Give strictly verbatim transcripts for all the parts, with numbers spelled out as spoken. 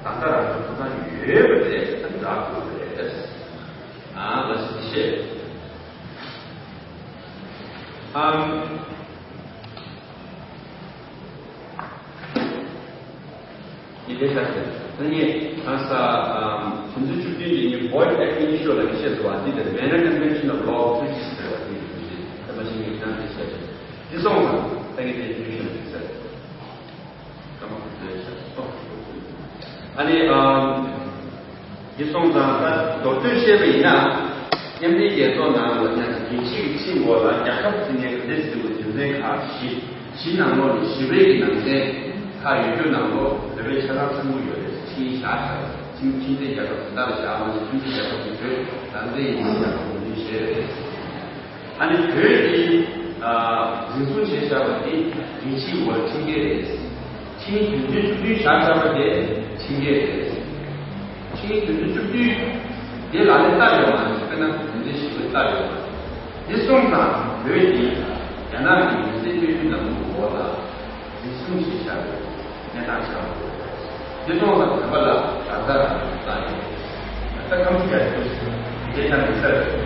ད་ལྟ་རང་གི་ཐོབ་ཐང་ཡོད་པ་དེ་འདྲ་དགོས་པ་རེད། ཨ་ལ་སི་ཤེས། ཨམ། ཡི་གེ་ཤ་ཚ་ད་ངས་གང་ས་ཨམ་བདུན་ཚོད་བཅུ་བདུན་གྱི་ཉིན་void ab initio ལ་ངས་བཤད་སོང་བ། འདི་དེར་Vienna Convention of Law of Treaties ཟེར་བ་འདི་ཡིན། ད་མ་ཤེས་ངས་ཁྱེད་རང་དེ་བཤད་ཆོག་འདི་སོང་ཙང་ད་ངས་དེ་ཉུང་ཤོས་ལ་འགྲིག་ཟེར། ཨ་ནི་ཨམ། འདི་སོང་ཙང་ད་མདོར་བསྡུས་བཤད་པ་ཡིན་ན། མཉམ་འབྲེལ་རྒྱལ་ཚོགས་ནང་ལ་ཡང་རྒྱལ་སྤྱིའི་ཁྲིམས་འོག་ལ་རྒྱལ་ཁབ་ཚང་མའི་ག་འདྲས་ཟེར་བའི་རྒྱུ་མཚན་ཁག་བཞི། བཞི་ནང་ལོགས་ནས་བཞི་པའི་གི་ནང་ཚན་ཁག་ཡོད་རྒྱུ་ནང་ལོགས་བོད་པའི་ཆ་ཚང་ཚང་མ་ཡོད་རེད། ཁྲིམས་བཞག་བཞག་ཁྲིམས་ཁྲིམས་མཐུན་རྒྱལ་ཁབ་དེ་དག་ལ་བཞག་མ་ཟད་ཁྲིམས་མཐུན་རྒྱལ་ཁབ་ཀྱི་བོད་ནང་ཚན་ཡིན་ཡང་གོང་འདྲིས་བྱས་རེད། ཨ་ནི་བོད་ཀྱིས་ཨ་འཛིན་བཟུང་བྱས་བཞག་པ་དེ་རྒྱལ་སྤྱིའི་འོག་ཁྲིམས་འགལ་རེད། ཁྲིམས་དོན་ཚན་བཅུ་བདུན་བཞག་བཞག་པ་དེ་ཁྲིམས་འགལ་རེད། ཁྲིམས་དོན་ཚན་བཅུ་བདུན་དེ་ལག་ལེན་བསྟར་ཡོད་མ་རེད། དཔེར་ན་དོན་ཚན་བཞི་པ་བསྟར་ཡོད་མ་རེད། དེ་སོང་ཙང་བོད་ཀྱིས་རྒྱ་ནག་གི་ཡུན་བརྟན་སྐྱོང་རྒྱུ་ལམ་ལུགས་འོག་ལ་འཛིན་བཟུང་བྱས་བཞག་པའི་གནས་སྟངས་ཆགས་འདུག་དེ་སོང་ཙང་བོད་པ་ལ་ད་ལྟ་རང་བཙན་ཡོད། ད་ལྟ་ཁམས་རྒྱ་རིགས་དེ་ཆ་མི་ཚར་རེད།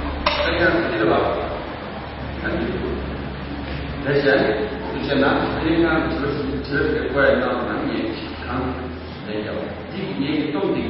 ད་ཡང་དེ་ལ་བ་ད་འདི་དེ་བྱས་ནས་དེ་བྱས་ན་དེ་ཡང་བྱེད་པ་བྱེད་པའི་བཀའ་ཡང་གནང་ན་ངས་གང་ལས་ཀྱང་འདི་ངའི་སྟོབས་འདི།